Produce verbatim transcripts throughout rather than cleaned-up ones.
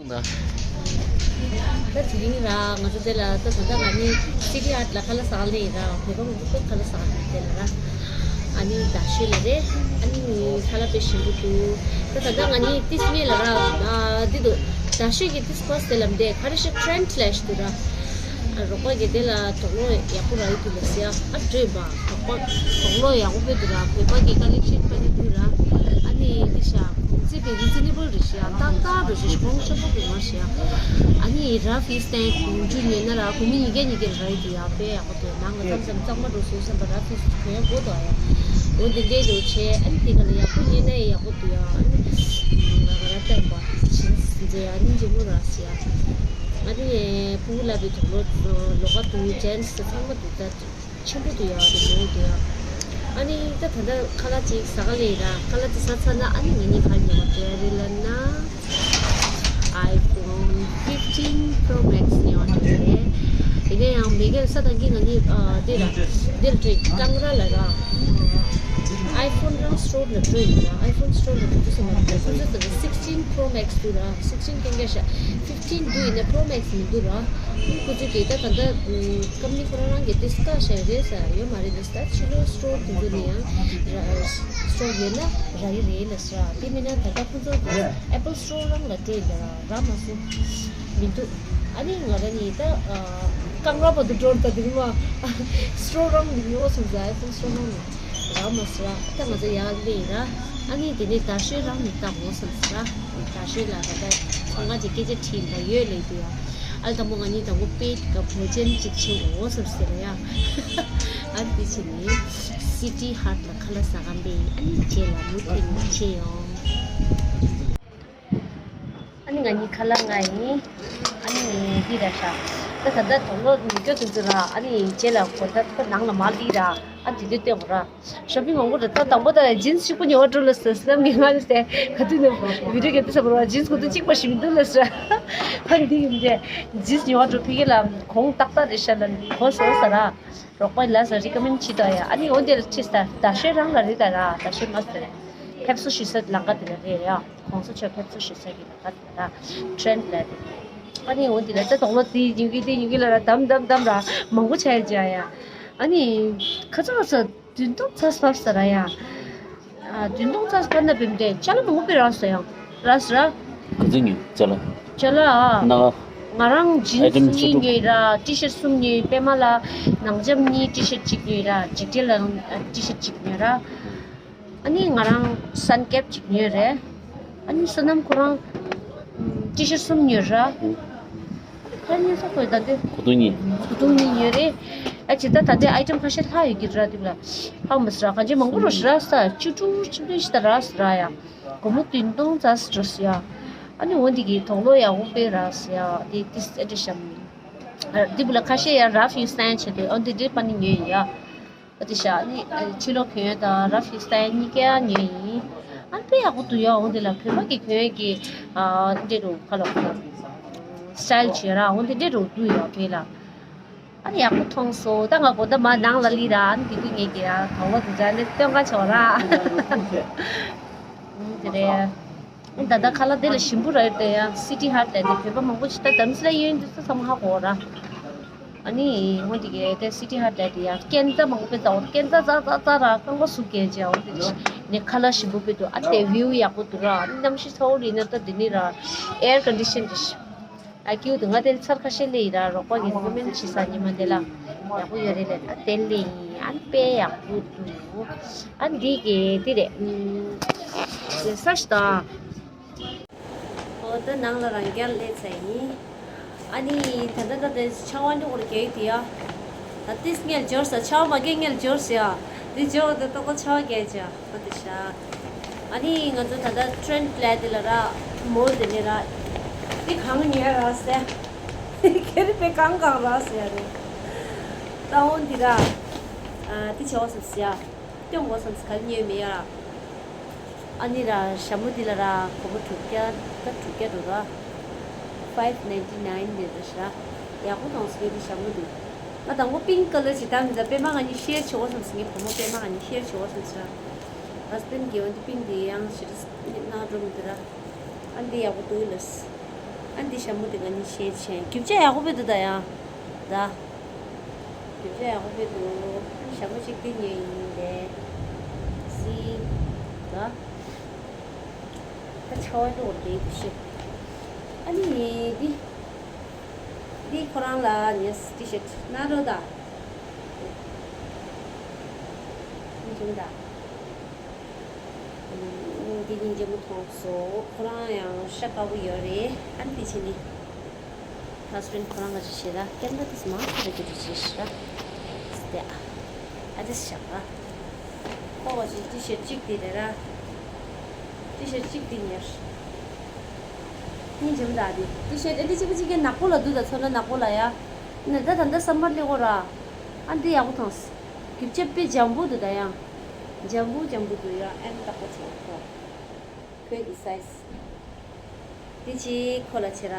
ད་དེ་རིང་ར་ང་ཚོ་དེ་ལ་ད་ད་ལྟ་ང་ནི་སི་ཊི་ཧཊ་ལ་ཁ་ལག་ཟ་ག་སླེབས་ཡིན་ར། བོད་པ་ང་ཚོ་ཁ་ལག་ཟ་ག་དེ་ལ་ར། ཨ་ནི་རྡ་ཤོད་ལ་རེད། ཨ་ནི་ཁ་ལག་དཔེ་ཞིམ་པོ་འདུག་ད་ད་ལྟ་ང་ནི་ཏིས་སྨད་ལ་ར། ཨ་འདི་འདུག་རྡ་ཤོད་ཀྱི་ཏིས་ཕོ་སི་དེ་ལ་འདི་ག་རེ་ཞིག་ཊེན་ཊི་ལབ་ཞིག་འདུག་ར། རོགས་པ་གིས་དེ་ལ་དུག་སློག་ཡག་པོ་རག་གི་འདུག་ལབ་ཟེར་ཡ། ཨ་སྤྲོད་པ་དུག་སློག་ཡག་པོ་དཔེ་འདུག་ར། བོད་པ་གི་ཀ་ལེག་ཤན་པ་ནི་འདུག་ར། ཨ་ནི་འདི་ཤ་གོང་ཚད་དཔེ་རི་ཛི་ནེ་བལ་རེད་ཤག་ཏག་ཏག་རེད་ཤག་གོང་ཆེན་པོ་དཔེ་མ་ཤག་ཨ་ནི་ར་ཕིས་སྟན་གོང་ཆུ་ཉོས་ན་ར་གོང་མི་ཉིས་བརྒྱ་ཉིས་བརྒྱ་རེད་ར། ཡིན་དུས་ཡག་དཔེ་ཡག་པོ་འདུག་ནང་ལ་མཚམས་མཚམས་གཙང་མ་འགྲོ་སོང་བསམ་པ་ར་ཕིས་གོན་ཡག་དགོས་འདུག་ཨ་ཡ། འོ་འདི་འདྲའི་འདུག་བྱས། ཨ་ནི་དེ་ག་ལ་ཡག་པོ་ཉོས་ན་ཡག་པོ་འདུག་ཡ། ཨ་ནི་ང་ར་བསྟན་པ་ཇིན་སི་འདི་ཨ་ནི་འཇིམ་མོ་ར་ཟེར་ཡ། ཨ་ནི་ཕྲུ་གུ་ལ་བའི་དུག་སློག་ལོགས་ཀ་དུ་ཇིན་སི་ཚང་མ་འདུག་ད་ཆེན་པོ་འདུག་ཡ། དུ་མོ་འདུག་ཡ། ཨ་ནི་ད་ད་ལྟ་ཁ་ལག་ཅིག་ཟ་ག་སླེབས་ཡིན་ར། ཁ་ལག་ཅིག་ཟ་ཚར་ན་ཨ་ནི་ང་གཉིས་ག་རེ་ཉོ་ག་འགྲོ་ཡ་རེད་ལབ་ན། iPhone fifteen Pro Max ཉོ་བ་འགྲོ་རེད། དེ་ནས་ཡང་མེ་གེ་ས་དང་གི་ང་གཉིས་ཨ་དེ་ར་དེ་ལ་འགྲོ་ཡི་ཀང་ར་ལ་ར། iPhone རང་སི་ཊོར་ལ་འགྲོ་ཡིན་ར། iPhone སི་ཊོར་ལ་འགྲོ་དུས་ཙམ་པ་ཁོ་ཚོ་ད་ལྟ་sixteen Pro Max འདུག་ར། sixteen གན་རྒྱ་ཤག fifteen འདུག་ཡིན་ན་Pro Max མི་འདུག་ར། ཁོ་ཚོས་དེ་ད་ད་ལྟ་ཀམ་ནི་ཁོ་རང་རང་གིས་དེ་བཀག་བཞག་ཡོད་རེད་ཟེར། ཡོད་མ་རེད། དེ་ད་ཕྱི་ལོགས་སི་ཊོར་དེ་ཚོ་ནས་ཡང་ར་སི་ཊོར་ཡོད་ན་རག་གི་རེད་ལབ་ཟེར། དེ་མིན་ན་ད་ལྟ་ཁོ་ཚོ་དེ་Apple སི་ཊོར་རང་ལ་འགྲོ་ཡིན་ད་ར། རག་མ་སོང་། མི་འདུག་ཨ་ནི་ང་རང་གཉིས་ད་ཀང་ར་བར་དུ་འགྲོ་ར། ད་དེ་རིང་མ་སི་ཊོར་རང་མི་ཉོ་སོང་ཟེར། iPhone སི་ཊོར་རང་ནས་རག་མ་སོང་ར། ད་ང་ཚོ་ཡར་སླེབས་ཡིན་ར། ཨ་ནི་དེ་ནས་རྡ་ཤོད་རང་ནས་ད་འོང་སོང་ཟེར་ར། རྡ་ཤོད་ལ་ད་ལྟ་ཚང་མ་ཅིག་སྐད་ཆ་དྲིས་ད་ཡོད་ལབ་འདུག་ཡ། ཨ་ལ་དང་པོ་ང་གཉིས་དང་པོ་དཔེ་དགའ་པོ་ཅན་ཅིག་བྱེད་འོང་སོང་ཟེར་ཡ། ཨ་དེ་བྱས་ནས་སི་ཊི་ཧཊ་ལ་ཁ་ལག་ཟ་ག་འདི། ཨ་ནི་རྗེས་ལ་མུ་མཐུད་ནས་མཆན་ཡོང་། ཨ་ནི་ང་གཉིས་ཁ་ལག་ང་ཡིན། ཨ་ནི་འདི་ར་ཤག་ད་ད་ལྟ་དུག་སློག་ཉོ་རྒྱུ་དེ་ཚོ་ར། ཨ་ནི་རྗེས་ལ་གོ་ད་ཁོ་ནང་ལ་མ་སླེབས་ར། ཨ་དེ་དུས་སྟོན་དགོས་ར། ཤོ་པིང་མང་པོ་རེད། ད་དང་པོ་ད་ཇིན་སི་གཅིག་པུ་ཉོ་བར་འགྲོ་ལབ་ཟེར་བསམ་གི། ང་ནི་ཟེར་ག་དུས་ནས་བི་ཌིའོ་ག་དུས་ས་བར་བ་ཇིན་སི་གོ་དུས་གཅིག་པ་ཞིག་མི་འདུག་ལབ་ཟེར། ད་འདི་ཡིན་ཏེ་ཇིན་སི་ཉོ་བར་འགྲོ་ཕ་གི་ལ་གོང་ཏག་ཏག་རེད་ཤག་ལ་གོ་སོང་ཟེར་ར། རོགས་པ་ལ་ཟེར་རི་ཀོ་མེན་ཌི་བྱེད་དོ་ཡ། ཨ་ནི་འོ་དེ་ལ་ཁྲིད་ས་རྡ་ཤོད་རང་ལ་རེད་ད་ར། རྡ་ཤོད་མ་ཟེར་ཕེབས་བསུ་ཞུ་ས་ལམ་ཁ་དེ་ལ་རེད་ཡ། གོང་ས་མཆོག་ཕེབས་བསུ་ཞུ་ས་གི་ལམ་ཁ་དེ་ལ་ཊེན་ཊི་ལ་རེད། ཨ་ནི་འོ་དེ་ལ་ད་དོག་ལོ་དེ་ཡིན་གི་དེ་ཡིན་གི་ལ་ར་དམ་དམ་དམ་ར་མང་པོ་ཆགས་ཡ་ཅིག་ཡ། ཨ་ནི་ཁ་ཚ་ཁ་ཚ། བདུན་སྟོང་ཙམ་བབས་ས་ར་ཡ། ཨ་བདུན་སྟོང་ཙམ་བབས་ན་བེམ་དེ་ཅ་ལག་མང་པོ་དཔེ་རག་སོང་ཡང་རག་སོང་ར། ག་ཚོད་ཉོས་ཅ་ལག་ཅ་ལག་ཨ། ན། ང་རང་ཇིན་སི་ཨའི་ཊེམ་ཆུང་གཉིས་ཆུང་། ཉོས་ར། ཊི་ཤར་ཊི་གསུམ་ཉོས། པད་མ་ལ་ནང་འཇམ་གཉིས། ཊི་ཤར་ཊི་གཅིག་ཉོས་ར། འཇིགས་བྲལ་ལ་ཊི་ཤར་ཊི་གཅིག་ཉོས་ར། ཨ་ནི་ང་རང་སན་ཀེབ་ཅིག་ཉོས་རེད། ཨ་ནི་བསོད་ནམས་ཁོ་རང་ཊི་ཤར་ཊི་གསུམ་ཉོས་ར། ཨ་ནི་ས་ཁོས་ད་དེ་གོས་ཐུང་གཉིས། གོས་ཐུང་གཉིས་ཉོས་རེད། ཨ་ཅེ་ད་ད་དེ་ཨའི་ཊེམ་ཁ་ཤས་ལྷག་ཡོད་ཀྱི་ར། དེ་ལ་ཧང་མ་སི་ར་གང་ཅི་མང་པོ་རོ་ཤི་ར་ས་བཅུ་དྲུག་བཅུ་བདུན་ཞིག་ད་ར་སི་ར་ཡ། སྒོར་མོ་བདུན་སྟོང་ཙམ་སི་འགྲོ་སི་ཡ། ཨ་ནི་འོ་འདི་གི་དོག་ལོ་ཡག་པོ་དཔེ་ར་སི་ཡ། དེ་དེ་སི་ཨེ་འདྲ་ཤམ། དེ་བུ་ལ་ཁ་ཤས་ཡ་ར་ཕི་སན་བྱེད་དུས་ཨོ་འདི་འདྲའི་པ་ནི་ཉོས་ཡིན་ཡ། ཨ་དེ་ཤ་ནི་ཕྱི་ལོགས་གྱོན་ཡོད་དང་ར་ཕི་སི་ཊའི་ལ་གཉིས་ཀ་ཉོས་ཡིན། ཨ་དཔེ་ཡག་པོ་འདུག་ཡ། འོ་འདི་ལ་བོད་པ་གི་གྱོན་ཡོད་ཀྱི་ཨ་འདྲེ་རུ་ཁ་ལོག་སི་ཊའིལ་བྱས་ར། འོ་འདི་འདྲེ་རུ་འདུག་ཡ་བོད་ལ། ཨ་ནི་ཡག་པོ་མཐོང་སོང་། ད་ང་དགོང་དག་མ་ནང་ལ་སླེབས་ར། ཨ་ནི་དེ་དུས་ངས་ཀྱི་ཡ་གང་བ་དུ་འཇགས་ནས་སྟོན་ག་ཆོག་ར། འོ་དེ་རེད། ད་ལྟ་ཁ་ལག་དེ་ལ་ཞིམ་པོ་རེད་དེ་ཡང་སི་ཊི་ཧཊ་ལབ་ནས་བོད་པ་མང་པོ་ཞིག་ད་དམ་སྲི་ལ་གཡས་གཡོན་དུ་ཚང་མ་ཧ་གོ་ར། ཨ་ནི་འོ་འདི་གའི་དེ་སི་ཊི་ཧཊ་ལབ་དེ་ཡང་སྐྱེ་འཛའ་མང་པོ་ཙ་བོ་སྐྱེ་འཛའ་ཙ་ཙ་ཙ་ར་རྐང་པ་ཟུག་གས་ཅིག་འོ་དེ་ནས་ཁ་ལག་ཞིམ་པོ་དཔེ་འདུག་ཨ་དེ་བིའུ་ཡག་པོ་འདུག་ར། ཨ་ནི་གནམ་གཤིས་ཚ་བོ་རེད་ན་ད་འདི་ནི་ར་ཨེར་ཀོན་ཌི་ཤན་རེད། ཨ་ཀྱུ་དུ་ང་དེར་ཚར་ཁ་ཤས་སླེབས་ཡིན་ར། རོགས་པ་གིས་རི་ཀོ་མེན་ཌི་བྱེད་ས་ཉི་མ་དེ་ལ་ཡག་པོ་ཡོད་རེད་ལབ། ཨ་དེ་སླེབས་ཡིན། ཨ་དཔེ་ཡག་པོ་འདུག་ཨ་འདི་གི་དེ་རེད། ཨུམ། དེ་ས་ཞིག་དང་། ཨོ་ད་ནང་ལ་རང་རྐྱ་སླེབས་ཚར་ཡིན། ཨ་ནི་ད་ལྟ་ད་དེ་ཆར་པ་འདི་འོར་རྒྱག་གི་ཡོད་དེ་ཡ། ད་ཏིས་ངས་འབྱོར་ས། ཆར་པ་མ་རྒྱག་ངས་འབྱོར་ས་ཡ། འདི་འབྱོར་བ་དེ་ཏོག་ཏོག་ཆར་པ་རྒྱག་ཅིག་ཡ། ཨ་དེ་ཤ། ཨ་ནི་ང་ཚོ་ད་ལྟ་ཊེན་ཊི་ལ་དེ་ལ་ར་མོལ་དེ་ནས་ར། འདི་གང་ཉོས་ར་ཟེར། ཁེ་རི་པེ་གང་གང་ར་ཟེར་རེད། ད་འོ་འདི་ར། ཨ་འདི་བྱ་བ་སོང་ཟེར་ཡ། སྟོན་དགོས་བསམ་སི་ག་ལ་ཉོས་མེད་ཡ། ཨ་ནི་ར་ཞྭ་མོ་འདི་ལ་ར་སྒོར་མོ་དྲུག་བརྒྱ། ད་དྲུག་བརྒྱ་འགྲོ་ར། ཕའིབ་ནའིན་ཊི་ནའིན་འདི་ར་ཤ། ཡག་པོ་མཐོང་སོང་། ངས་འདི་ཞྭ་མོ་འདི། ང་དང་པོ་པིང་ཀི་ཀ་ལར་ཅིག་བདམས་ཟ། པད་མ་ང་གཉིས་ཤེར་བྱེད་དགོས་བསམ་སི། ངའི་བུ་མོ་པད་མ་ང་གཉིས་ཤེར་བྱེད་དགོས་བསམ་སི་ར། ཧས་བྷེན་ཌི་གིས་འོ་འདི་པིང་ཀི་འདི་ཡང་ཞེ་དྲག་སྣང་འགྲོ་མི་འདུག་ར། ཨ་འདི་ཡག་པོ་འདུག་ལབ། ཨ་འདི་ཞྭ་མོ་དེ་ག་ནི་ཤེས་ཆེན་རྒྱུ་ཆ་ཡག་པོ་སྤེལ་འདུག་ད་ཡང་། ད་རྒྱུ་ཆ་ཡག་པོ་སྤེལ་འདུག་ཨ་ཞྭ་མོ་གཅིག་དེ་ཉོས་ཡིན་པས། སི། ད་ད་ཆ་བ་འགྲོ་བར་འདྲེ་དུ་ཤེས། ཨ་ནི་འདི་འདི་ཁོ་རང་ལ་ཉེས་ཊི་ཤར་ཊི་ན་རོ་ད། འདི་བྱུང་ད། འདི་སྙིང་རྗེ་མོ་མཐོང་སོང་། ཁོ་རང་ཡང་ཤ་དཀར་པོ་ཡོད་རེད། ཨ་ནི་དེ་བྱས་ནི་ཧ་སི་བྷེན་ཁོ་རང་ག་ཅི་བྱེད་ར། སྐད་འདྲ་དེ་མང་ཁ་ར་གི་རི་བྱེད་ཤི་ར། སྟེ་ཨ་ཨ་དེ་ཤ་ཀ་ཁོ་ག་ཅི་ཊི་ཤར་ཊི་གཅིག་དེ་རེད་ར། ཊི་ཤར་ཊི་གཅིག་དེ་ཉར། སྙིང་རྗེ་མོ་ད་དེ་ཊི་ཤར་ཊི་ཨ་འདི་གཅིག་པ་གཅིག་གི་ནག་པོ་ལ་འདུག་ད་ཚོ་ན་ནག་པོ་ལ་ཡ། ནི་ད་ད་ད་སམ་མར་ལེགས་གོ་ར། ཨ་འདི་ཡག་པོ་མཐོང་། རྒྱུ་ཆ་དཔེ་འཇམ་པོ་འདུག་ད་ཡང་། འཇམ་པོ་འཇམ་པོ་འདུག་ཡ། ཨན་ཏག་པོ་ཆེ་ཁོ། ཁོའི་གི་སའི་ཛི། འདི་ཅིག་ཁོ་ལ་བྱེད་ར།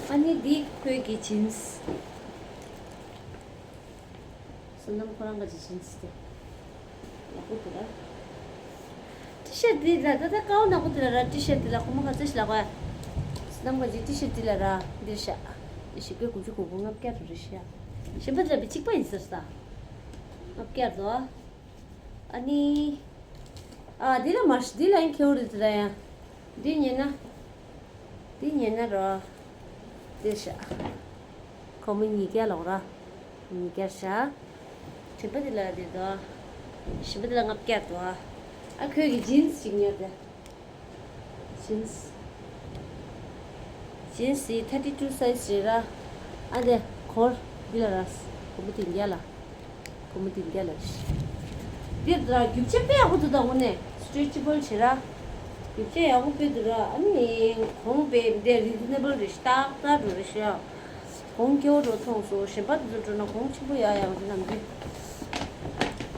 ཨ་ནི་འདི་ཁོའི་གི་ཇིན་སི། བསོད་ནམས་ཁོ་རང་ག་ཅི་ཇིན་སི་དེ། ཡག་པོ་འདུག་ར། ཊི་ཤར་ཊི་འདི་ལ་ད་ལྟ་ཀའོ་ནག་པོ་འདི་ལ་ར། ཊི་ཤར་ཊི་འདི་ལ་ཁོ་མོ་ག་ཚོད་ཞིག་ལ་གོ་ཡ། བསོད་ནམས་ག་ཅི་ཊི་ཤར་ཊི་འདི་ལ་ར། འདིར་ཤ། ཞིག་པའི་དགུ་བཅུ་གོ་དགུ་ལྔ་བརྒྱ་རུ་རེད་ཤ། ཞིམ་པ་འདྲ་བའི་གཅིག་པ་ཡིན་ཟེར་ས། ལྔ་བརྒྱ་རུ། ཨ་ནི། ཨ་འདི་ལ་མ་ཤི་འདི་ལ་ཡང་ཁེའུ་རེད་དེ་ད་ཡང་། འདི་ཉན་ན། འདི་ཉན་ན་རོ། འདིར་ཤ། ཁོ་མོ་ཉིས་བརྒྱ་ལོག་ར། ཉིས་བརྒྱ་ཤ། ཞིམ་པ་འདི་ལ་འདི་དོ། ཞིམ་པ་འདི་ལ་ལྔ་བརྒྱ་དོ། ཨ་ཁོས་ཀྱི་ཇིན་སི་ཅིག་ཉར་ཏེ། ཇིན་སི། ཇིན་སི་ཐར་ཊི་ཊུ་སའི་ཛི་རེད་ར། ཨ་དེ་གོར་འདི་ལ་ར། གོར་མོ་དེ་འདི་ལ། གོར་མོ་དེ་འདི་ལ། འདིར་ར་རྒྱུ་ཆ་དཔེ་ཡག་པོ་འདུག་ད་དངོས་གནས་སི་ཊྲེ་ཆི་བལ་བྱེད་ར། རྒྱུ་ཆ་ཡག་པོ་དཔེ་འདུག་ར། ཨ་ནི་གོང་དཔེ་འདི་རི་ཛི་ན་བལ་རེད། ཏག་ཏག་འགྲོ་རེད་ཤག་གོང་སྐྱོ་བོ་འགྲོ་མཐོང་སོང་། གཞན་པ་དེ་ཚོ་འགྲོ་ན་གོང་ཆེན་པོ་ཡག་ཡག་འདི་ནམ་འདི།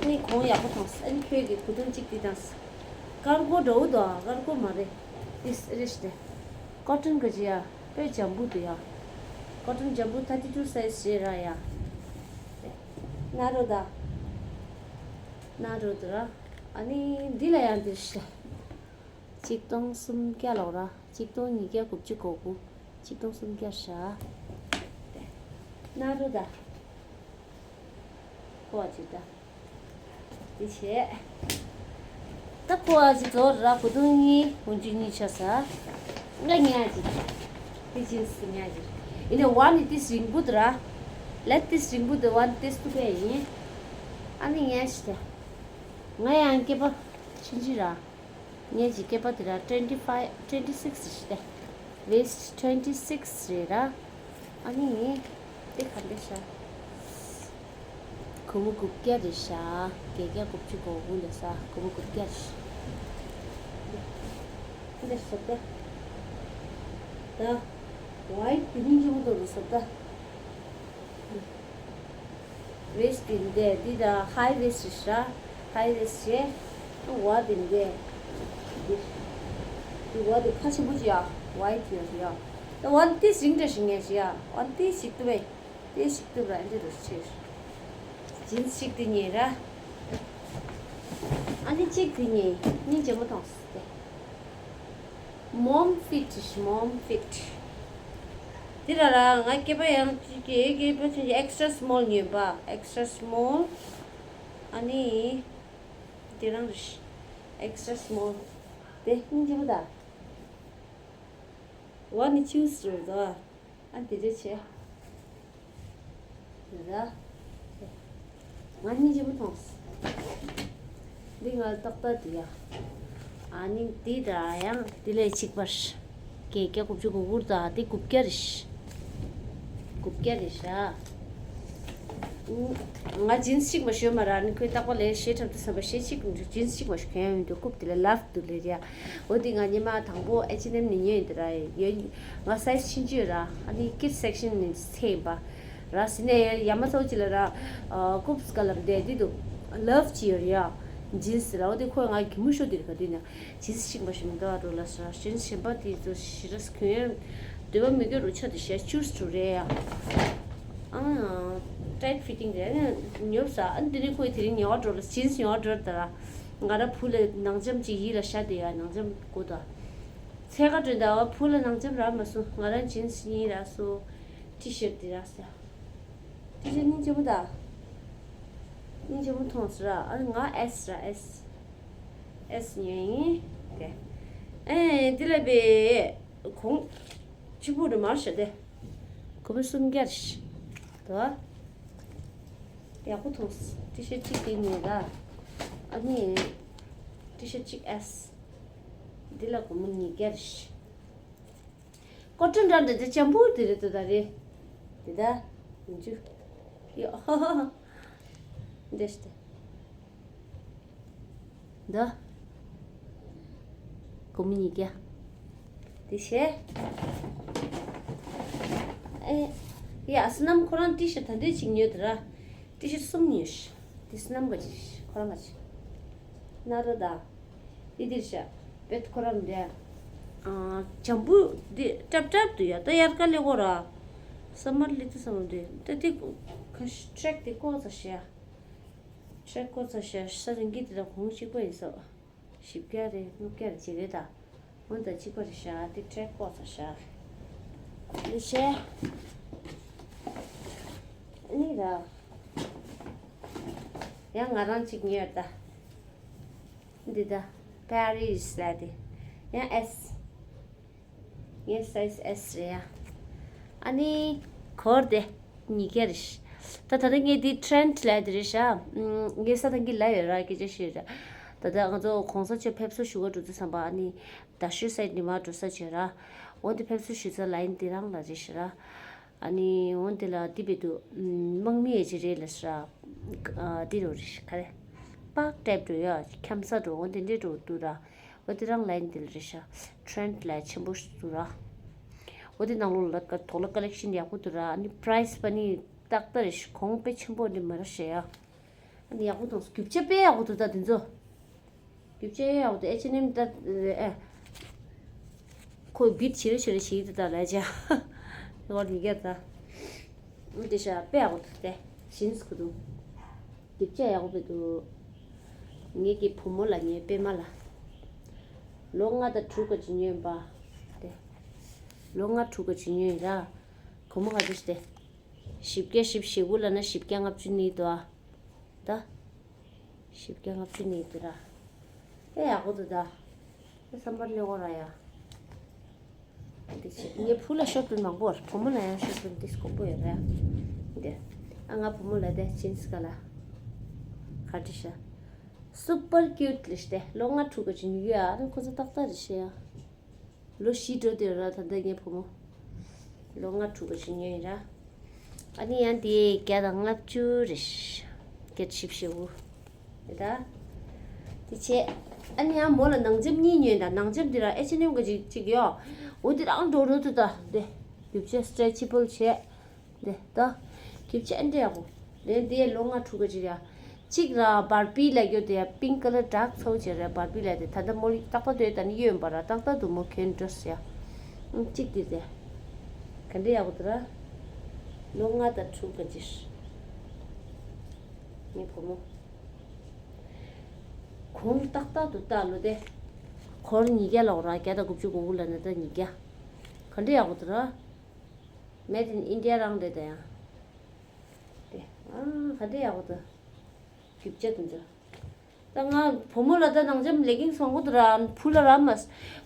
ཨ་ནི་གོང་ཡག་པོ་མཐོང་སོང་། ཨ་ནི་ཁྱོད་ཀྱི་གོས་ཐུང་གཅིག་འདི་དང་། ཀར་གོ་འདྲ་བོ་འདུག་ཨ་ཀར་གོ་མ་རེད། ཏིས་རེད་ཤི་ཏེ། ཀོ་ཊོན་ག་ཅི་ཡ། དཔེ་འཇམ་པོ་འདུག་ཡ། ཀོ་ཊོན་འཇམ་པོ་ཐར་ཊི་ཊུ་སའི་ཛི་རེད་ར་ཡ། ན་རོ་ད། ན་རོ་ད་ར། ཨ་ནི་འདི་ལ་ཡང་འདིར་ཤི། ཆིག་སྟོང་སུམ་བརྒྱ་ལོག་ར། ཆིག་སྟོང་ཉིས་བརྒྱ་དགུ་བཅུ་གོ་དགུ། ཆིག་སྟོང་སུམ་བརྒྱ་ཤ། ན་རོ་ད། ཁོ་བ་ཅིག་ད། འདི་བྱས། ད་ཁོ་བ་ཅིག་རྫོགས་ར། གོས་ཐུང་གཉིས་གོན་ཆས་གཉིས་ཆགས་ས། ང་ཉལ་ཅིག་འདི་ཇིན་སི་ཉལ་ཅིག་ཡིན་ནའི་བ་ནི་ཏིས་རིང་པོ་འདུག་ར། ལད་ཏིས་རིང་པོ་འདུག་བ་ནི་ཏིས་ཏུ་པས་ཡིན། ཨ་ནི་ཉལ་ཅིག་ད། ང་ཡང་སྐེད་པ་ཆུང་ཆུང་ར། ངེད་ཀྱི་སྐེད་པ་དེ་ར་ཊུ་ཝེན་ཊི་ཕའིབ། ཊུ་ཝེན་ཊི་སིགས་རེད་ཤི་ཏེ། ཝེ་སི་ཊི་ཊུ་ཝེན་ཊི་སིགས་རེད་ར། ཨ་ནི་དེ་ག་འདྲ་ཤག་སྒོར་མོ་དགུ་བརྒྱ་རེད་ཤག་བརྒྱད་བརྒྱ་དགུ་བཅུ་གོ་དགུ་ལས་ས། སྒོར་མོ་དགུ་བརྒྱ་རེད་ཤག་འདི་བཟོ་ལྟ། ད་ཝའི་ཊི་དེ་སྙིང་རྗེ་མོ་འདུག་རུ་བཟོ་ལྟ། ཝེ་སི་ཊི་འདི་འདི་ད་ཧའི་ཝེ་སི་ཊི་རེད་ཤག་ཧའི་ཝེ་སི་ཊི་རེད། ཝ་འདི་འདི་འདི་འདི་ཝ་འདི་ཁ་ཆེན་པོ་ཅིག་ཡ། ཝའི་ཊི་ཡོད་ཡ། ད་ཝ་འདི་ཏིས་རིང་འདྲ་ཞིག་ངས་ཞིག་ཡ། ཝ་འདི་ཞིག་ཏུ་བས་འདི་ཞིག་ཏུ་བས་འདི་རུ་ཆེ། ཇིན་སི་ཞིག་འདི་ཉེ་ར། ཨ་ནི་གཅིག་འདི་ཉེ་སྙིང་རྗེ་མོ་མཐོང་སྟེ། མོམ་ཕིཊ། མོམ་ཕིཊ། འདི་ལ་ལ་ང་སྐེད་པ་ཡང་ཅིག་གི་སྐེད་པ་ཆུང་ཆུང་ཨེག་སི་ཊྲ་སི་མོལ་ཉོས་པ། ཨེག་སི་ཊྲ་སི་མོལ། ཨ་ནི་དེ་རང་རེད། ཨེག་སི་ཊྲ་སི་མོལ། དེ་སྙིང་རྗེ་པོ་ད། ཝ་ནི་ཆུ་སི་རེད་དོ། ཨ་དེ་རེད་ཆེ། ར། ང་སྙིང་རྗེ་མོ་མཐོང་། འདི་ང་ཏག་ཏག་འདི་ཡ། ཨ་ནི་འདི་འདྲ་ཡང་འདི་ལས་གཅིག་པར། བརྒྱད་བརྒྱ་དགུ་བཅུ་གོ་དགུ་རེད་ད། འདི་དགུ་བརྒྱ་རེད། དགུ་བརྒྱ་རེད་ཤག་ང་ཇིན་སི་གཅིག་མ་ཞོན་མ་ར་ནི་ཁོས་རྟག་པར་ལས་ཞེ་འཁྲབ་ཏུ་བསམ་པ་ཞེ་གཅིག་ཇིན་སི་གཅིག་མ་ཞོན་ཡོང་དུས་རྐུབ་དེ་ལ་ལབ་ཏུ་ལེ་རེད་ཡ། འོ་འདི་ང་ཉི་མ་དང་པོ་ཨེཆ་ཨེན་ཨེམ་ནས་ཉོས་ཡིན་ད་ར། ཡོད། ང་སའི་ཛི་ཆུང་ཆུང་ཡོད་ར། ཨ་ནི་ཀིཌ་སེག་ཤན་ནས་ཚད་ཡིན་པ། ར་ཟིན་ནས་ཡ་མ་ཚོགས་ཅི་ལ་ར། རྐུབ་སྐ་ལབ་འདས་འདི་འདུག་ལབ་ཅི་ཡོད་རེད་ཡ། ཇིན་སི་ལ་འོ་དེ་ཁོས་ང་གི་མུ་ཤོ་དེ་རེད་ག་དུས་ན། ཇིན་སི་གཅིག་མ་ཞིག་མི་འདུག་ཨ་འགྲོ་ལ་ཟེར། ཇིན་སི་གཞན་པ་དེ་ཚོ་ཞེ་དྲག་གྱོན་ཡ་འདོད་པ་མི་འདོད་རུ་ཆ་དེ་ཞེ་ཅུས་འགྲོ་རེད་ཡ། ཨང་ཊའིཊ་ཕི་ཊིང་རེད་ཨ་ནི་ཉོབ་ས། ཨ་ནི་དེ་ནས་ཁོས་དེ་རིང་ཉོ་བ་འགྲོ་ལ་ཇིན་སི་ཉོ་བ་འགྲོ་ད་ར། ང་ར་བུ་ལ་ནང་འཇམ་ཅིག་ཡིད་ལ་ཤར་དེ་ཡ་ནང་འཇམ་དགོས་ད། ཚད་ག་སྤྲོད་ད་བ་བུ་ལ་ནང་འཇམ་རག་མ་སོང་། ང་རང་ཇིན་སི་གཉིས་རག་སོང་། ཊི་ཤར་ཊི་འདི་རག་སོང་། ཊི་ཤར་ཊི་སྙིང་རྗེ་མོ་ད། སྙིང་རྗེ་མོ་མཐོང་སོང་ར། ཨ་ནི་ང་ཨེས་ར་ཨེས། ཨེས་ཉོས་ཡིན། དེ། ཨེ་འདི་ལ་བས་གོང་ཆུ་བུ་རུ་མར་ཤ་དེ། གོ་བུ་སུམ་བརྒྱ་རེད། དོ། ཡག་པོ་མཐོང་སོང་། ཊི་ཤར་ཊི་གཅིག་དེ་ཉོས་ད། ཨ་ནི་ཊི་ཤར་ཊི་གཅིག་ཨེས། འདི་ལ་སྒོར་མོ་ཉིས་བརྒྱ་རེད། ཀོ་ཊོན་འདྲ་འདྲ་དེ་ལྕམ་པོ་དེ་རེད་དོ་ད་རེད། དེ་ད། མི་འཇུ། ཡོ། འདྲེས་ཏེ། འདི། སྒོར་མོ་ཉིས་བརྒྱ། དེ་བྱས། ཨེ། ཡ་བསོད་ནམས་ཁོ་རང་ཊི་ཤར་ཊི་ད་འདྲས་ཅིག་ཉོས་དེ་ར། ཊི་ཤར་ཊི་གསུམ་ཉོས་ཤག་དེ་བསོད་ནམས་ག་ཅིག་ཁོ་རང་ག་ཅིག་ན་རོ་ད། དེ་འདིར་ཤག་བེད་ཁོ་རང་འདྲ། ཨ། ལྕམ་པོ་འདི་ཀྲབ་ཀྲབ་འདུག་ཡ། ད་དབྱར་ཁ་སླེབས་གོ་ར། སམ་མར་སླེབས་དུས་སམ་མར་འདི་ད་དེ་ཁ་ཤས་ཊི་རེག་དེ་བཀོག་ཚར་ཤག་ཊི་རེག་བཀོག་ཚར་ཤག་ས་རིན་གྱི་དེ་ད་གོང་གཅིག་པ་ཡིན་ས། བཞི་བརྒྱ་རེད། ལྔ་བརྒྱ་རེད་ཅེས་རེད་ད། འོན་ད་གཅིག་པ་རེད་ཤག་དེ་ཊི་རེག་བཀོག་ཚར་ཤག་འདི་བྱས། ཨ་ནི་ར། ཡང་ང་རང་གཅིག་ཉོས་ད། འདི་ད། པེ་རི་སི་ལ་དེ། ཡང་ཨེས། ངའི་སའི་ཛི་ཨེས་རེད་ཡ། ཨ་ནི། གོར་དེ། ཉིས་བརྒྱ་རེད། ད་ད་ལྟ་ངས་འདི་ཊི་རེན་ཌི་ལ་དེ་རེད་ཤག་ངས་ས་ཐང་གི་ལ་ཡོད་ར་སྐད་ཆ་བཤད་ར། ད་ལྟ་ང་ཚོ་གོང་ས་མཆོག་ཕེབས་བསུ་ཞུ་ག་འགྲོ་དུས་ཙམ་པ་ཨ་ནི། རྡ་ཤོད་སའིཌ་ནི་མ་འགྲོ་ས་བྱས་ར། འོ་འདི་ཕེབས་བསུ་ཞུ་ས་ལ་ཡིན་འདི་རང་ལ་རེད་ཤག་ར། ཨ་ནི་འོ་འདི་ལ་འདི་བེད་དུ། དམག་མི་ཡས་ཅི་རེད་ལ་ཤག་འདི་རུ་རེད་ཤག་ག་རེ། པག་ཊེབ་འགྲོ་ཡ་ཁྱམ་ས་འགྲོ་འོ་འདི་འདྲས་འགྲོ་འདུག་ར། འོ་དེ་རང་ལ་ཡིན་འདི་ལ་རེད་ཤག་ཊི་རེན་ཌི་ལ་ཆེན་པོ་ཞིག་འདུག་ར། འོ་དེ་ནང་ལོགས་ལ་ཀ་དོག་ལ་ཀ་ལེག་ཤན་ཡག་པོ་འདུག་ར། ཨ་ནི་པ་རའི་སི་པ་ནི་ཏག་ཏག་རེད་ཤག་གོང་དཔེ་ཆེན་པོ་འདི་མ་རེད་ཤག་ཡ། ཨ་ནི་ཡག་པོ་མཐོང་སོང་། རྒྱུ་ཆ་དཔེ་ཡག་པོ་འདུག་ད་དེ་ཚོ། རྒྱུ་ཆ་ཡག་པོ་འདུག་ཨེཆ་ཨེན་ཨེམ་ད་ཨེ། ཁོ་བིད་བྱེད་རེ་བྱེད་རེ་བྱེད་ཀྱི་འདུག་ད་ལ་ཅག་དེ་བར་མི་རྒྱ་ད། འདི་ཤ་དཔེ་ཡག་པོ་འདུག་སྟེ། ཞིན་སི་གུ་འདུག་རྒྱུ་ཆ་ཡག་པོ་འདུག་ངེད་ཀྱི་བུ་མོ་ལ་ངའི་པད་མ་ལ། ལོ་ལྔ་དང་དྲུག་ག་ཅིག་ཉོས་པ། དེ། ལོ་ལྔ་དྲུག་ག་ཅིག་ཉོས་ར། སྒོར་མོ་ག་ཚོད་སྟེ། བཞི་བརྒྱ་བཞི་བཅུ་ཞེ་དགུ་ལ་ན་བཞི་བརྒྱ་ལྔ་བཅུ་ནི་འདུག་ཨ། ད། བཞི་བརྒྱ་ལྔ་བཅུ་ནི་འདུག་ར། དཔེ་ཡག་པོ་འདུག་ད། དཔེ་བསམ་པར་སླེབས་གོ་ར་ཡ། འདི་བྱས་ངའི་བུ་ལ་ཤོར་ཊི་པེན་མང་པོ་ཡོད་རེད། བུ་མོ་ལ་ཡང་ཤོར་ཊི་པེན་འདི་དགོས་པོ་ཡོད་རེད། འདི། ཨ་ང་བུ་མོ་ལ་དེ་ཇིན་སི་ག་ལ། ག་འདྲ་ཤག་སུ་པར་ཀིའུ་ཊི་ལབ་སྟེ་ལོ་ལྔ་དྲུག་ག་ཅིག་ཉོས་ཡོད་ཨ། ཁོ་ཚོ་ཏག་ཏག་རེད་ཤག་ཡ། ལོ་བཞི་འགྲོ་དུས་ར་ད་ལྟ་ངའི་བུ་མོ། ལོ་ལྔ་དྲུག་ག་ཅིག་ཉོས་ཡིན་ར། ཨ་ནི་ཡང་དེ་བརྒྱ་དང་ལྔ་བཅུ་རེད། བརྒྱད་ཅུ་བཞི་བཅུ། རེད་ད། དེ་བྱས། ཨ་ནི་ཡང་མོ་ལ་ནང་འཇམ་གཉིས་ཉོས་ད། ནང་འཇམ་དེ་ར་ཨེཆ་ཨེན་ཨེམ་ག་ཅིག་ཅིག་ཡོད། འོ་དེ་རང་འགྲོ་འགྲོ་དུས་ད་དེ། རྒྱུ་ཆ་སི་ཊེ་ཆི་བལ་བྱས། འདི་ལྟ། རྒྱུ་ཆ་འདི་ཡག་པོ། ལན་འདི་ལོ་ལྔ་དྲུག་ག་ཅིག་ཡ། གཅིག་ར་བར་པི་ལ་གྱུར་དེ་ཡ་པིང་ཀ་ལར་ཌརྐ་ཚ་བོ་བྱས་ར་བར་པི་ལ་དེ་ད་ལྟ་མོ་ལི་ཏག་ཏག་དོད་ད་ནི་གཡོན་པ་ར་ཏག་ཏག་འདུག་མོ་གྱོན་འགྲོ་ཟེར་ཡ། ཨང་གཅིག་འདི་དེ། ག་འདྲ་ཡག་པོ་འདུག་ར། ལོ་ལྔ་དང་དྲུག་ག་ཅིག་ངའི་བུ་མོ། གོང་ཏག་ཏག་འདུག་ད་ལོ་དེ། སྒོར་ཉིས་བརྒྱ་ལོག་ར་བརྒྱ་དང་དགུ་བཅུ་གོ་དགུ་ལ་ནི་ད་ཉིས་བརྒྱ། ག་འདྲ་ཡག་པོ་འདུག་ར། Made in India རང་རེད་ད་ཡང་། དེ། ཨ། ག་འདྲ་ཡག་པོ་འདུག་རྒྱུ་ཆ་དེ་ཚོ། ད་ང་བུ་མོ་ལ་ད་ནང་འཇམ་ལེ་གིང་སི་མང་པོ་འདུག་ར། བུ་ལ་ར་མ།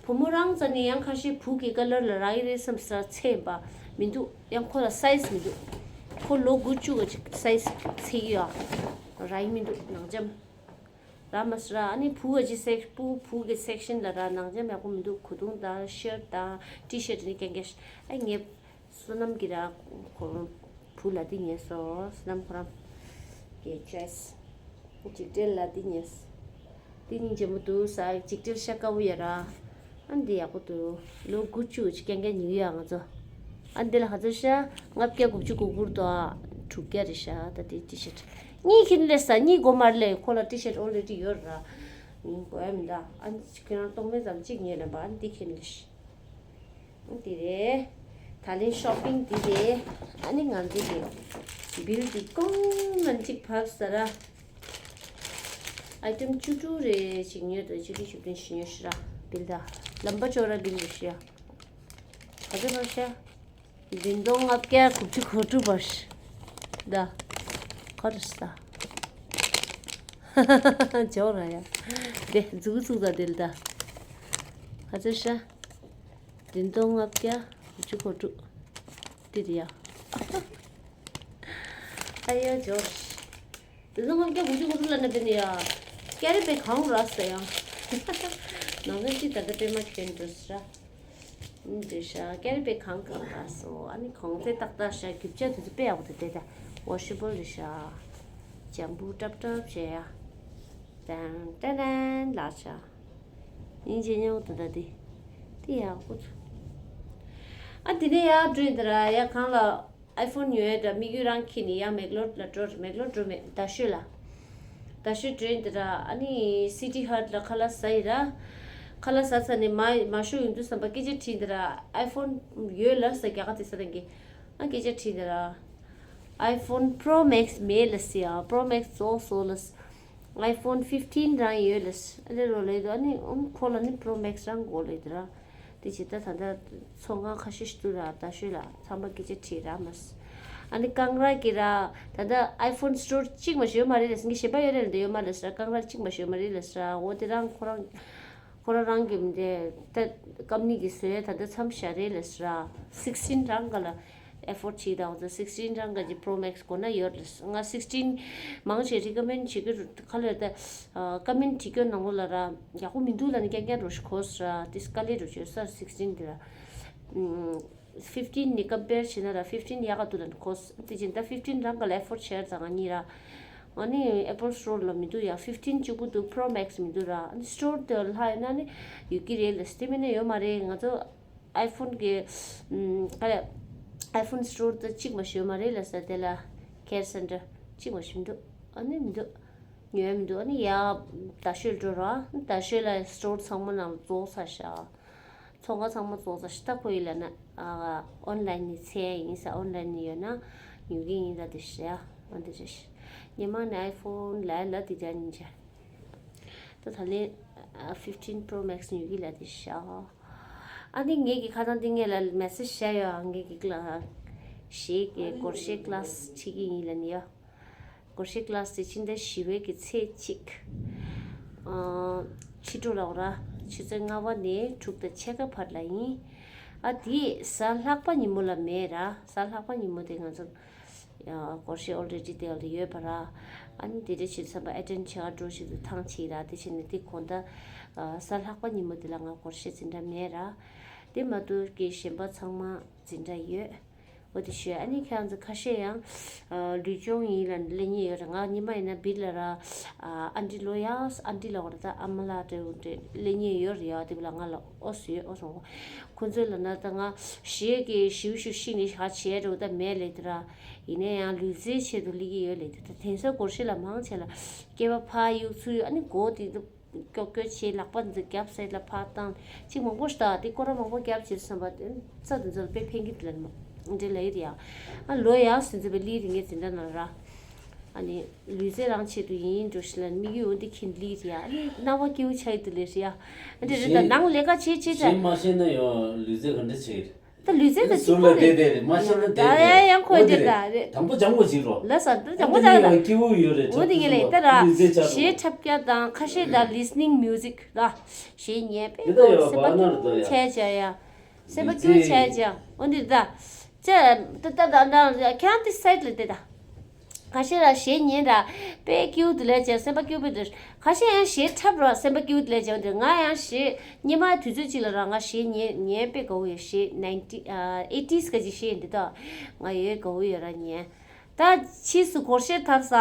བུ་མོ་རང་ཙ་ནས་ཡང་ཁ་ཤས་བུ་གི་ཀ་ལར་ལ་རག་གི་རེད་བསམ་ས་ཚད་ཡིན་པ་མི་འདུག་ཡང་ཁོ་ལ་སའི་ཛི་མི་འདུག་ཁོ་ལོ་དགུ་བཅུ་ག་ཅིག་སའི་ཛི་ཚད་ཀྱི་ཡོད། རག་གི་མི་འདུག་ནང་འཇམ། ར་མ་སི་ར། ཨ་ནི་བུ་ག་ཅིག་སེག་བུ་བུ་གི་སེག་ཤན་ལ་ར་ནང་འཇམ་ཡག་པོ་མི་འདུག་གོས་ཐུང་དང་ཤར་ཊི་དང་ཊི་ཤར་ཊི་ནི་རྐྱང་རྐྱང་ཞིག་ཨ་ངས་བསོད་ནམས་ཀྱི་ར་གོ་བུ་ལ་འདི་ཉོས་སོང་། བསོད་ནམས་ཁོ་རང་གི་ཅོའི་སི། འཇིགས་བྲལ་ལ་འདི་ཉོས། འདི་སྙིང་རྗེ་མོ་འདུག་ས། འཇིགས་བྲལ་ཤ་དཀར་པོ་ཡ་ར། ཨ་འདི་ཡག་པོ་འདུག་ལོ་དགུ་བཅུ་ཅིག་རྐྱང་རྐྱང་ཉོས་ཡོད་ང་ཚོ། ཨ་འདི་ལ་ག་ཚོད་ཤ། ལྔ་བརྒྱ་དགུ་བཅུ་གོ་དགུ་རེད་དོ། དྲུག་བརྒྱ་རེད་ཤག་ད་འདི་ཊི་ཤར་ཊི། གཉིས་ཁྱེར་ལེ་ས། གཉིས་དགོས་མ་རེད་ལེ། ཁོ་ལ་ཊི་ཤར་ཊི་ཨོ་རེ་ཌི་ཡོད་ར། ཨ་ནི་དགོས་ཡ་མི་འདུག་ཨ་ནི་ཁྱེད་རང་སྟོང་མེད་ཙམ་གཅིག་ཉོས་ལེན་པ། ཨ་ནི་འདི་ཁྱེར་ལེ་ཤག་འདི་རེད། ད་ལན་ཤོ་པིང་འདི་རེད། ཨ་ནི་ང་ཚོ་གི་བིལ་འདི་གོང་ནང་གཅིག་བབས་ས་ར། ཨའི་ཊེམ་བཅུ་དྲུག་རེ་ཞིག་ཉོས་དང་བཅུ་དྲུག་བཅུ་བདུན་ཞིག་ཉོས་ཤི་ར། བིལ་ད། ལམ་པ་ཅོ་ར་ལིན་རེད་ཤག་ག་ཚོད་བར་ཤག་བདུན་སྟོང་ལྔ་བརྒྱ་དགུ་བཅུ་གོ་དྲུག་བར། ད། ག་རེ་ས། ཇོ་ར་ཡ། དེ་འཛུགས་འཛུགས་ད་དེ་ལ་ད། ག་ཚོད་ཤག་བདུན་སྟོང་ལྔ་བརྒྱ་དགུ་བཅུ་གོ་དྲུག་དེ་རེད་ཡ། ཨ་ཡ་ཇོ། དེ་ཚོ་ལྔ་བརྒྱ་དགུ་བཅུ་གོ་དྲུག་ལ་ན་དཔེ་ནི་ཡ། ཀེ་རི་པེག་གང་རག་ས་ཡ། ནང་ཚན་གཅིག་ད་ལྟ་དཔེ་མ་གྱོན་འགྲོ་ས་ར། འདི་ཤ་ཀེ་རི་པེག་གང་གང་རག་སོ། ཨ་ནི་གང་ཚེ་ཏག་ཏག་ཤ་རྒྱུ་ཆ་དེ་ཚོ་དཔེ་ཡག་པོ་དེ་དེ་ད་ཝ་ཤི་བལ་རེད་ཤ། ཇམ་བུ་ཏྲབ་ཏྲབ་བྱས་ཡ། ཏན་ཏན་ཏན་ལགས་ཤ། ཡིན་བྱེད་ཉོ་དེ་ད་དེ། དེ་ཡག་པོ་ཚོ། ཨ་དེ་ནས་ཡར་འགྲོ་ཡིན་དེ་ར་ཡ་གང་ལ། ཨའི་ཕོན་ཉོས་ཡ་འདྲ་དམིགས་ཡུལ་རང་ཁྱེར་ནས་ཡ་མེག་ལོར་ལ་འགྲོ་རེད། མེག་ལོར་འགྲོ་མེད་ད་ཤོད་ལ། ད་ཤོད་འགྲོ་ཡིན་འདི་ར། ཨ་ནི་སི་ཊི་ཧར་ཊ་ལ་ཁ་ལག་ཟ་ཡི་ར། ཁ་ལག་ཟ་ཚར་ནས་མ་མ་ཤོད་ཡོང་དུས་ཙམ་པ་སྐད་ཆ་དྲིས་འདི་ར། ཨའི་ཕོན་ཡོད་ལ་ཟ་རྒྱ་གར་དེ་ས་དང་གི། ཨ་སྐད་ཆ་དྲིས་འདི་ར། ཨའི་ཕོན་པྲོ་མེག་སི་མེད་ལ་ཟེར་ཡ། པྲོ་མེག་སི་རྫོགས་སོང་ལ། ཨའི་ཕོན་ཕིབ་ཊིན་རང་ཡོད་ལ། ཨ་ལེ་རོ་ལེ་དོ། ཨ་ནི་ཨུམ་ཁོ་ལ་ནི་པྲོ་མེག་སི་རང་དགོས་ལེ་དེ་ར། དེ་བྱེད་ད་ད་ལྟ་ཚོང་ཁང་ཁ་ཤས་ཤིག་ཏུ་ར་ད་ཤོད་ལ་ཚང་མ་སྐད་ཆ་དྲིས་ར་མ་སི། ཨ་ནི་ཀང་ར་གི་ར་ད་ལྟ་ཨའི་ཕོན་སི་ཊོར་གཅིག་མ་ཤོད་མ་རེད་ལ་སི། ངས་གཞན་པ་ཡོད་རེད་ལ་འདི་ཡོད་མ་ལ་སི་ར། ཀང་ར་གཅིག་མ་ཤོད་མ་རེད་ལ་སི་ར། འོ་དེ་རང་ཁོ་རང་ཁོ་རང་རང་གི་མི་འདི་ད་ཀམ་ནི་གི་བཟོས་ད་ལྟ་མཚམས་བཞག་རེད་ལ་སི་ར། སིག་སི་ཊིན་རང་ག་ལ། ཨེ་ཕོར་ཌི་བྱེད་དང་། འོ་ཙམ་སིག་སི་ཊིན་རང་ག་གི་པྲོ་མེག་སི་དགོས་ན་ཡོད་རེད། ང་སིག་སི་ཊིན་མང་ཆེ་རི་ཀོ་མེན་ཌི་བྱེད་ཀྱི་རེད། ག་ལེར་ད་ཀོ་མེན་ཌི་བྲིས་སྐྱོན་ནང་ལོགས་ལ་ར་ཡག་པོ་མི་འདུག་ལ་ནི་རྐྱང་རྐྱང་རུ་ཞིག་གོ་སི་ར། ཏིས་དཀའ་ལས་རུ་བྱོས་སར་སིག་སི་ཊིན་འདི་ར། ཕིབ་ཊིན་ནི་ཀམ་པེར་བྱས་ན་ར་ཕིབ་ཊིན་ཡག་ག་འདུག་ལ་ནི་གོ་སི། དེ་བཞིན་ད་ཕིབ་ཊིན་རང་ག་ལ་ཨེ་ཕོར་ཌི་བྱས་ཙང་ང་གཉིས་ར། ཨ་ནི་ཨེ་པལ་སི་ཊོར་ལ་མི་འདུག་ཡ། ཕིབ་ཊིན་གཅིག་པུ་འདུག་པྲོ་མེག་སི་མི་འདུག་ར། ཨ་ནི་སི་ཊོར་དེ་ལ་ལྷག་ཡོད་ན་ནི་ཡོད་ཀྱི་རེད་ལ་སི། དེ་མིན་ན་ཡོད་མ་རེད། ང་ཚོ་ཨའི་ཕོན་གི་ཨམ་ག་རེ། ཨའི་ཕོན་སི་ཊོར་དུ་གཅིག་མ་ཞིག་ཡོད་མ་རེད་ལ་ས། དེ་ལ་ཁེར་སེན་ཊར་གཅིག་མ་ཞིག་མི་འདུག་ཨ་ནི་མི་འདུག་ཉོས་མི་འདུག་ཨ་ནི་ཡ་ད་ཤོད་འགྲོ་ར། ད་ཤོད་ལ་སི་ཊོར་ཚང་མ་ནང་ལ་རྫོགས་ཚར་ཤག་ཚོང་ཁང་ཚང་མ་རྫོགས་ཚར་ཤག་ད་ཁོ་ཡིན་ལ་ན་ཨ་ཨོན་ལའིན་ནས་འཚོལ་ཡ་ཡིན་ས། ཨོན་ལའིན་ནས་ཡོད་ན་ཉོ་གི་ཡིན་ལ། དེ་ཤ་ཨ་འདི་རེད་ཤ། ཉི་མ་ནས་ཨའི་ཕོན་ལ་ལ་དེ་འདྲ་ཡིན་ཤ། ད་ད་ལན་ཕིབ་ཊིན་པྲོ་མེག་སི་ཉོ་གི་ལ་དེ་ཤ། ཨ་ནི་ངེད་ཀྱི་ཁ་སང་དེ་ངེད་ལ་མེ་སེ་ཇི་བྱས་ཡོད། ཨ་ངེད་ཀྱི་ཀི་ལ་ཤེ་གི་སྒོར་གཞས་ཀི་ལ་སི་ཁྲིད་ཀྱི་ཡིན་ལ་ནི་ཡ། སྒོར་གཞས་ཀི་ལ་སི་དེ་ཕྱི་ཟླ་བཞི་པའི་གི་ཚེས་གཅིག་ཨ་ཕྱི་དྲོ་ལ་འོ་ར། ཆུ་ཚོད་ལྔ་པ་ནས་དྲུག་དང་ཕྱེད་ཀ་བར་ལ་ཡིན། ཨ་དེ་གཟའ་ལྷག་པ་ཉིན་མོ་ལ་མེད་ར། གཟའ་ལྷག་པ་ཉིན་མོ་དེ་ང་ཚོ་ཡ་སྒོར་གཞས་ཨོལ་རེ་ཌི་དེ་ལ་ཡོད་པ་ར། ཨ་ནི་དེ་འདྲ་བྱེད་དུས་ཙམ་པ་ཨེ་ཊེན་ཌི་བྱེད་ག་འགྲོ་ཞིག་ཏུ་ཐང་ཆད་ར། དེ་བྱས་ནས་དེ་དགོང་དག་གཟའ་ལྷག་པ་ཉིན་མོ་དེ་ལ་ང་སྒོར་གཞས་འཛིན་གྲྭ་མེད་ར། དེ་མ་གཏོགས་ཀྱི་གཞན་པ་ཚང་མ་འཛིན་གྲྭ་ཡོད། འོ་དེ་ཞུ། ཨ་ནི་ཁྱེད་རང་ཚོ་ཁ་ཤས་ཡང་ལུས་སྦྱོང་ཡིན་ལ་ནི་སླེབས་མཁན་ཡོད་རེད། ང་ཉི་མ་ཡིན་ན་བིར་ལ་ར། ཨ་ཨན་ཊི་ལོ་ཡ། ཨན་ཊི་ལ་འོ་ར་ད་ཨ་མ་ལགས་འདྲ་འདྲ་སླེབས་མཁན་ཡོད་རེད་ཡ། དེ་བ་ལ་ང་ལ་ཨོ་སི་ཡོད་ཨོ་སོང་། ཁོ་ཚོས་ལབ་ན་ད་ང་གཞས་ཀྱི་ཞིའུ་ཞིའུ་ཤིག་ནི་ཧ་བྱས་འགྲོ་ད་མེད་ལེ་དེ་ར། ཡིན་ན་ཡང་ལུས་རྩལ་ཆེད་དུ་སླེབས་ཀྱི་ཡོད་ལེ་དེ། ད་དེང་སང་སྒོར་གཞས་ལ་མང་ཆེ་ལ་སྐེད་པ་ཕར་གཡུག་ཚུར་གཡུག་ཨ་ནི་མགོ་དེ་ཀྱོག་ཀྱོག་བྱས་ལག་པ་འདི་རྒྱབ་སའི་ལ་ཕར་བཏང་ཅིག་མང་པོ་ཞིག་ད་དེ་སྐོར་ར་མང་པོ་རྒྱབ་བྱས་བསམ་པ་དེ་རྩ་དེ་ཚོ་ལ་དཔེ་ཕན་གྱི་འདུག་ལ་འདྲེ་ལ་ཡིར་ཡ། ཨ་ལོ་ཡ་སུན་ཚེ་པའི་ལི་རི་ངའི་འཛིན་གྲྭ་ནང་ར། ཨ་ནི་ལུས་རྩལ་རང་ཆེད་དུ་ཡིན་འགྲོ་ཞིག་ལ་དམིགས་ཡུལ་འོ་འདི་ཁྱིན་ལི་རི་ཡ། ཨ་ནི་སྣང་བ་སྐྱིད་པོ་ཆགས་ཡི་འདུག་ལེ་རི་ཡ། ཨ་འདྲེ་རེད་ད་ནང་ལས་ཀ་བྱེད་བྱེད་ད། གཞས་མ་ཤེས་ན་ཡང་ལུས་རྩལ་ག་འདྲ་བྱེད་ཀྱི་རེད། ད་ལུས་རྩལ་དེ་ཟུར་ལ་བསྡད་བསྡད་རེད། མ་ཤེས་ན་བསྡད་བསྡད་རེད། ཡང་ཁོས་འོ་དེ་དེ་རེད། ད་རེད། དང་པོ་སྦྱང་དགོས་ཅིག་རོ། ལ་ས་ད་སྦྱང་དགོས་ཅིག་རེད། སྐྱིད་པོ་ཡོད་རེད། འོ་དེ་ངས་ལས་ད་ར། ལུས་རྩལ་བྱ་རོགས། གཞས་འཁྲབ་རྒྱ་དང་ཁ་ཤས་ད་ལི་སི་ནིང་མིའུ་ཟིག་ར། གཞས་ཉན་པས་དེ་ད་ཡོད་སེམས་པ་བ་ན་ར་ད་ཡ། ཆེ་ཆེ་ཡ། སེམས་པ་སྐྱིད་ཆེ་ཆེ། འོ་དེ་ད། ཅེ། ད་ད་ད་ད་ཁྱེད་རང་དེ་སའིཌ་ལ་བསྡད་ད། ཁ་ཤས་ར་གཞས་ཉན་ར། དཔེ་སྐྱིད་པོ་འདུག་ལས་བྱས་སེམས་པ་སྐྱིད་པོ་འདུག་ཁ་ཤས་ཡང་གཞས་འཁྲབ་ར་སེམས་པ་སྐྱིད་པོ་འདུག་ལས་བྱས་འདུག་ང་ཡང་གཞས་སྔོན་མ་དུས་ཚོད་ཅིག་ལ་ར་ང་གཞས་ཉན་ཉན་དཔེ་དགའ་བོ་ཡོད། གཞས་ནའིན་ཊི་ཨ་ཨེ་ཊིས་ག་ཅིག་གཞས་འདི་དག་ང་ཡོད་དགའ་བོ་ཡོད་ར་ཉན། ད་ཕྱིས་སུ་སྒོར་གཞས་འཁྲབ་ས་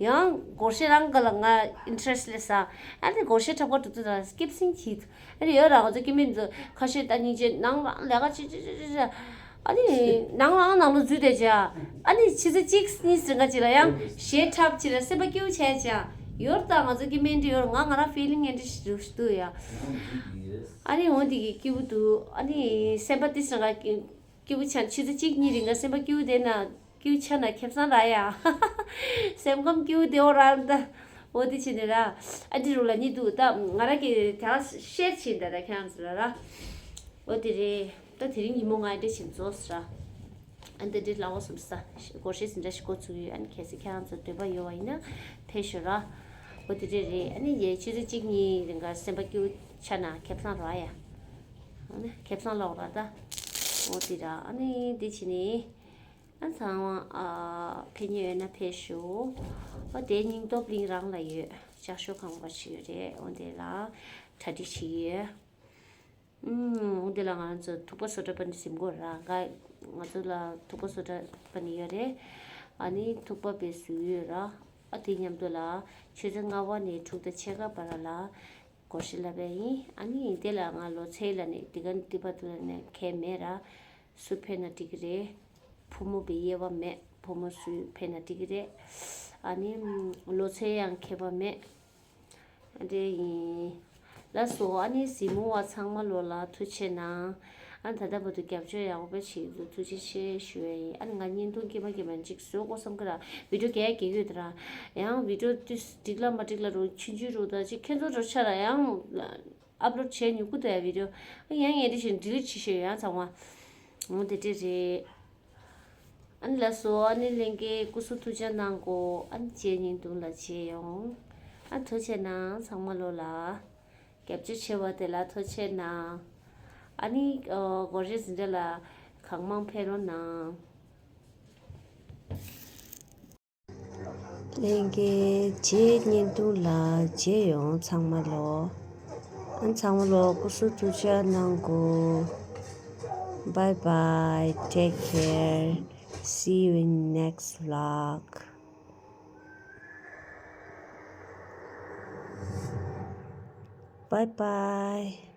ཡང་སྒོར་གཞས་རང་ག་ལ་ང་ཨིན་ཊི་རེ་སི་ཊི་སླེབས་ས། ཨ་ནི་སྒོར་གཞས་འཁྲབ་ག་འགྲོ་དུས་ད་སྐྱིད་པོ་ཞིག་གི་ཨ་ནི་ཡོད་ར། ང་ཚོ་སྐྱེ་དམན་ཚོ་ཁ་ཤས་ད་སྙིང་རྗེ་ནང་རང་ལས་ཀ་བྱེད་བྱེད་བྱེད་བྱེད། ཨ་ནི་ནང་རང་ནང་ལ་འཛུལ་བསྡད་བྱས། ཨ་ནི་ཕྱི་ཚེས་གཅིག་གཉིས་ཟིན་ག་ཅིག་ལ་ཡང་གཞས་འཁྲབ་ཅིག་ལ་སེམས་པ་སྐྱིད་པོ་བྱས་བྱས། ཡོད་ད་ང་ཚོ་སྐྱེ་དམན་འདྲ་ཡོད་ར། ང་ང་རང་ཕི་ལིང་ངན་འདྲ་ཞིག་འདུག་ཡ། ཨ་ནི་འོ་འདི་གི་སྐྱིད་པོ་འདུག་ཨ་ནི་སེམས་པ་ཏིས་རང་ག་སྐྱིད་པོ་བྱས། ཕྱི་ཚེས་གཅིག་གཉིས་རིང་ག་སེམས་པ་སྐྱིད་པོ་བསྡད་ན་སྐྱིད་པོ་ཆགས་ན་ཁེ་བཟང་རག་ཡ། སེམས་ཁམས་སྐྱིད་པོ་བསྡད་འོ་ར་ད། འོ་དེ་བྱས་ནས་ར། ཨ་འདི་རུ་ལ་གཉིད་འདུག་ད་ང་ར་གི་དེ་ལ་ཤེར་བྱས་ད་ད་ཁྱེད་རང་ཚོ་ལ་ར། འོ་དེ་རེད། ད་དེ་རིང་ཉིན་མོ་ང་འདྲ་བྱས་རྫོགས་ར། ཨ་འདི་འདྲའི་ལ་འོ་སོང་ས་སྒོར་གཞས་ཟིན་འདྲ་ཞིག་འགོ་ཚུགས་ཡོད། ཨ་ནི་གལ་སྲིད་ཁྱེད་རང་ཚོ་འདོད་པ་ཡོད་བ་ཡིན་ན་ཕེབས་ཤོག་ར། འོ་དེ་འདྲས་རེད། ཨ་ནི་ཡའི་ཆུ་ཚོད་གཅིག་གཉིས་རིང་ག་སེམས་པ་སྐྱིད་པོ་ཆགས་ན་ཁེ་བཟང་རག་ཡ། ཨ་ནི་ཁེ་བཟང་ལོག་ར་ད། འོ་དེ་ར། ཨ་ནི་འདི་བྱས་ནས། ཨ་ཚང་མ་ཨ་ཕེབས་མཁན་ཡོད་ན་ཕེབས་ཤོག་ཨ་དེ་སྙིང་སྟོབས་གླིང་རང་ལ་ཡོད། ལྕགས་ཤོག་ཁང་པ་ཞིག་ཡོད་རེད། འོ་དེ་ལ་གྲ་སྒྲིག་བྱེད་ཀྱི་ཡོད། ཨུམ། འོ་དེ་ལ་ང་ཚོ་ཐུག་པ་བཟོ་གྲྭ་པ་ནི་གཟིམ་དགོས་ར། ང་ང་ཚོ་ལ་ཐུག་པ་བཟོ་གྲྭ་པ་ནི་ཡོད་རེད། ཨ་ནི་ཐུག་པ་བེད་བཟོ་ཡོད་ར། ཨ་དེ་མཉམ་དུ་ལ་ཆུ་ཚོད་ལྔ་པ་ནས་དྲུག་དང་ཕྱེད་ཀ་བར་ལ་སྒོར་གཞས་ལབ་པ་ཡིན། ཨ་ནི་དེ་ལ་ང་ལོ་ཚད་ལ་ནི་དེ་ག་ནི་དེ་བར་དུ་ལ་ནི་ཁེལ་མེད་ར། སུ་ཕེབས་ན་འགྲིག་གི་རེད། ཕོ་མོ་བའི་དབྱེ་བ་མེད། ཕོ་མོ་སུ་ཕེབས་ན་འགྲིག་གི་རེད། ཨ་ནི་ལོ་ཚད་ཡང་ཁྱད་པར་མེད། ཨ་འདྲ་ཡིན། ལགས་སོ། ཨ་ནི་གཟིགས་མོ་བ་ཚང་མ་ལོ་ལ་ཐུགས་རྗེ་གནང་། ཨ་ནི་ད་ལྟ་བར་དུ་རྒྱབ་སྐྱོར་ཡག་པོ་བྱེད་ཀྱི་འདུག་ཐུགས་རྗེ་ཆེ་ཞུ་ཡ་ཡིན། ཨ་ནི་ང་བརྙན་ཐུང་སྐྱེས་མ་སྐྱེས་མ་ཅིག་བཟོ་དགོས་བསམ་གི་ར། བི་ཌིའོ་རྒྱག་ཡ་རྒྱག་གི་ཡོད་དེ་ར། ཡང་བི་ཌིའོ་དུས་འགྲིག་ལ་མ་འགྲིག་ལ་རུ་ཆུང་ཆུང་རུ་ད་ཅིག་ཁྱེད་ཚོ་རོ་ཆ་ར་ཡང་། ཨབ་ལོཌ་བྱས་མྱུ་གུ་དེ་བི་ཌིའོ་ཡང་ངས་འདི་བཞིན་ཌི་ལིཊ་བྱེད་ཤེས་ཡང་ཚང་མ། འོ་དེ་འདྲས་རེད། ཨ་ནི་ལགས་སོ། ཨ་ནི་ལྷན་རྒྱས་སྐུ་གཟུགས་ཐུགས་ཅག་གནང་གོ་ཨ་ནི་རྗེས་ཉིན་དུང་ལ་མཇལ་ཡོང་། ཨ་ཐུགས་རྗེ་གནང་ཚང་མ་ལོ་ལ། རྒྱབ་སྐྱོར་བྱས་པ་དེ་ལ་ཐུགས་རྗེ་གནང་། ཨ་ནི་སྒོར་གཞས་ཟིན་འདྲ་ལ་གང་མང་ཕེབས་རོགས་གནང་། ལྷན་རྒྱས་རྗེས་ཉིན་དུང་ལ་མཇལ་ཡོང་ཚང་མ་ལོ། ཨ་ཚང་མ་ལོ་སྐུ་གཟུགས་ཐུགས་ཅག་གནང་གོ Bye bye, take care, see you in next vlog. Bye bye.